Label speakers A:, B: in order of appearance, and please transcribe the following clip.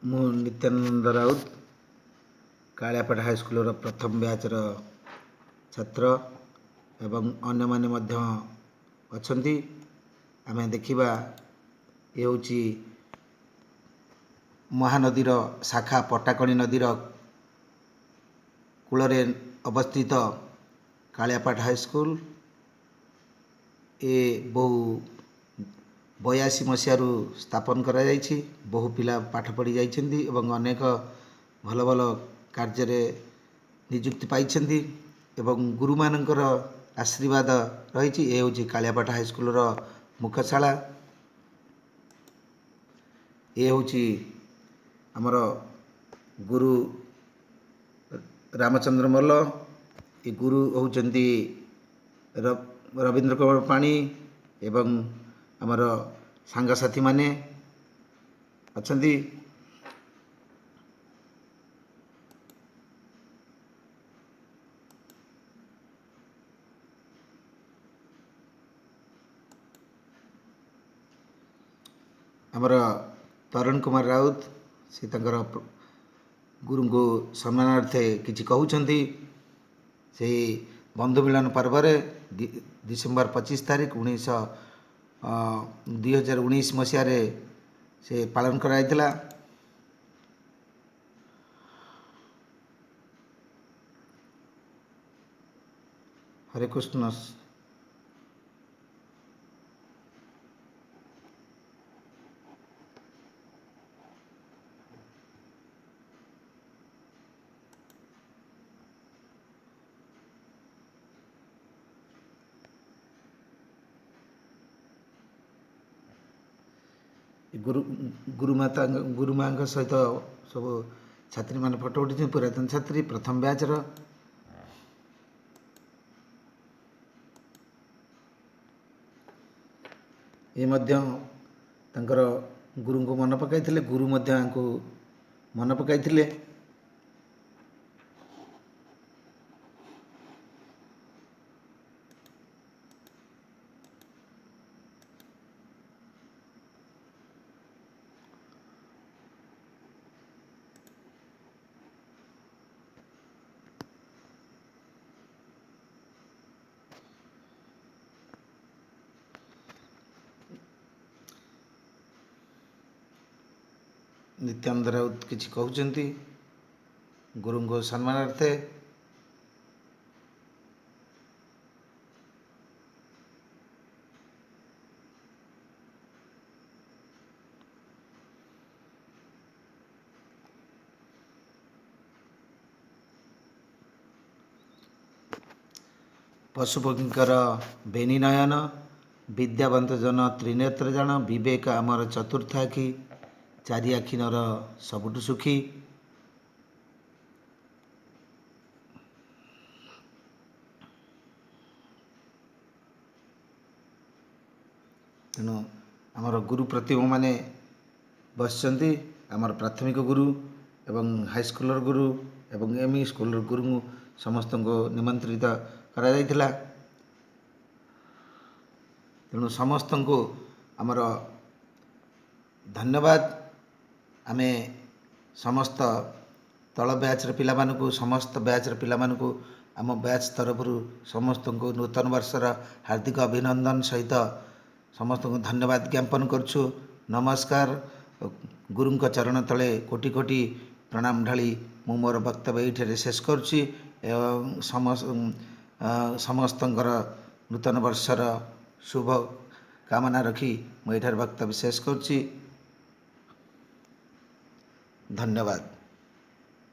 A: ମୁଁ ନିତ୍ୟାନନ୍ଦ ରାଉତ, କାଳିଆପାଟ ହାଇସ୍କୁଲର ପ୍ରଥମ ବ୍ୟାଚ୍ର ଛାତ୍ର ଏବଂ ଅନ୍ୟମାନେ ମଧ୍ୟ ଅଛନ୍ତି। ଆମେ ଦେଖିବା, ଏ ହେଉଛି ମହାନଦୀର ଶାଖା ପଟାକଣି ନଦୀର କୂଳରେ ଅବସ୍ଥିତ କାଳିଆପାଟ ହାଇସ୍କୁଲ। ଏ ବହୁ 82 ମସିହାରୁ ସ୍ଥାପନ କରାଯାଇଛି। ବହୁ ପିଲା ପାଠ ପଢ଼ି ଯାଇଛନ୍ତି ଏବଂ ଅନେକ ଭଲ ଭଲ କାର୍ଯ୍ୟରେ ନିଯୁକ୍ତି ପାଇଛନ୍ତି ଏବଂ ଗୁରୁମାନଙ୍କର ଆଶୀର୍ବାଦ ରହିଛି। ଏ ହେଉଛି କାଳିଆପାଟ ହାଇସ୍କୁଲର ମୁଖଶାଳା। ଏ ହେଉଛି ଆମର ଗୁରୁ ରାମଚନ୍ଦ୍ର ମଲ୍ଲ। ଏ ଗୁରୁ ହେଉଛନ୍ତି ରବୀନ୍ଦ୍ର କୁମାର ପାଣି ଏବଂ ଆମର ସାଙ୍ଗସାଥିମାନେ ଅଛନ୍ତି। ଆମର ତରୁଣ କୁମାର ରାଉତ, ସେ ତାଙ୍କର ଗୁରୁଙ୍କୁ ସମ୍ମାନାର୍ଥେ କିଛି କହୁଛନ୍ତି। ସେହି ବନ୍ଧୁ ମିଳନ ପର୍ବରେ ଡିସେମ୍ବର 25 ତାରିଖ 2019 ମସିହାରେ ସେ ପାଳନ କରାଯାଇଥିଲା। ହରେ କୃଷ୍ଣ। ଗୁରୁ ଗୁରୁମାତା ଗୁରୁମାଙ୍କ ସହିତ ସବୁ ଛାତ୍ରୀମାନେ ଫଟୋ ଉଠେଇଛନ୍ତି, ପୁରାତନ ଛାତ୍ରୀ, ପ୍ରଥମ ବ୍ୟାଚ୍ର। ଏ ମଧ୍ୟ ତାଙ୍କର ଗୁରୁଙ୍କୁ ମନେ ପକାଇଥିଲେ, ଗୁରୁ ମଧ୍ୟ ୟାଙ୍କୁ ମନେ ପକାଇଥିଲେ। ନିତ୍ୟାନନ୍ଦ ରାଉତ କିଛି କହୁଛନ୍ତି ଗୁରୁଙ୍କ ସମ୍ମାନାର୍ଥେ। ପଶୁପକ୍ଷୀଙ୍କର ବେନି ନୟନ, ବିଦ୍ୟାବନ୍ତ ଜନ ତ୍ରିନେତ୍ର ଜାଣ, ବିବେକ ଆମର ଚତୁର୍ଥ ଆଖି, ଚାରି ଆଖି ନର ସବୁଠୁ ସୁଖୀ। ତେଣୁ ଆମର ଗୁରୁ ପ୍ରତିମମାନେ ବସିଛନ୍ତି। ଆମର ପ୍ରାଥମିକ ଗୁରୁ ଏବଂ ହାଇସ୍କୁଲର ଗୁରୁ ଏବଂ ଏମ୍ ଇ ସ୍କୁଲର ଗୁରୁଙ୍କୁ ସମସ୍ତଙ୍କୁ ନିମନ୍ତ୍ରିତ କରାଯାଇଥିଲା। ତେଣୁ ସମସ୍ତଙ୍କୁ ଆମର ଧନ୍ୟବାଦ। ଆମେ ସମସ୍ତ ତଳ ବ୍ୟାଚ୍ର ପିଲାମାନଙ୍କୁ, ସମସ୍ତ ବ୍ୟାଚ୍ର ପିଲାମାନଙ୍କୁ ଆମ ବ୍ୟାଚ୍ ତରଫରୁ ସମସ୍ତଙ୍କୁ ନୂତନ ବର୍ଷର ହାର୍ଦ୍ଦିକ ଅଭିନନ୍ଦନ ସହିତ ସମସ୍ତଙ୍କୁ ଧନ୍ୟବାଦ ଜ୍ଞାପନ କରୁଛୁ। ନମସ୍କାର। ଗୁରୁଙ୍କ ଚରଣ ତଳେ କୋଟି କୋଟି ପ୍ରଣାମ ଢାଳି ମୁଁ ମୋର ବକ୍ତବ୍ୟ ଏଇଠାରେ ଶେଷ କରୁଛି ଏବଂ ସମସ୍ତଙ୍କର ନୂତନ ବର୍ଷର ଶୁଭ କାମନା ରଖି ମୁଁ ଏଇଠାରେ ବକ୍ତବ୍ୟ ଶେଷ କରୁଛି। ଧନ୍ୟବାଦ।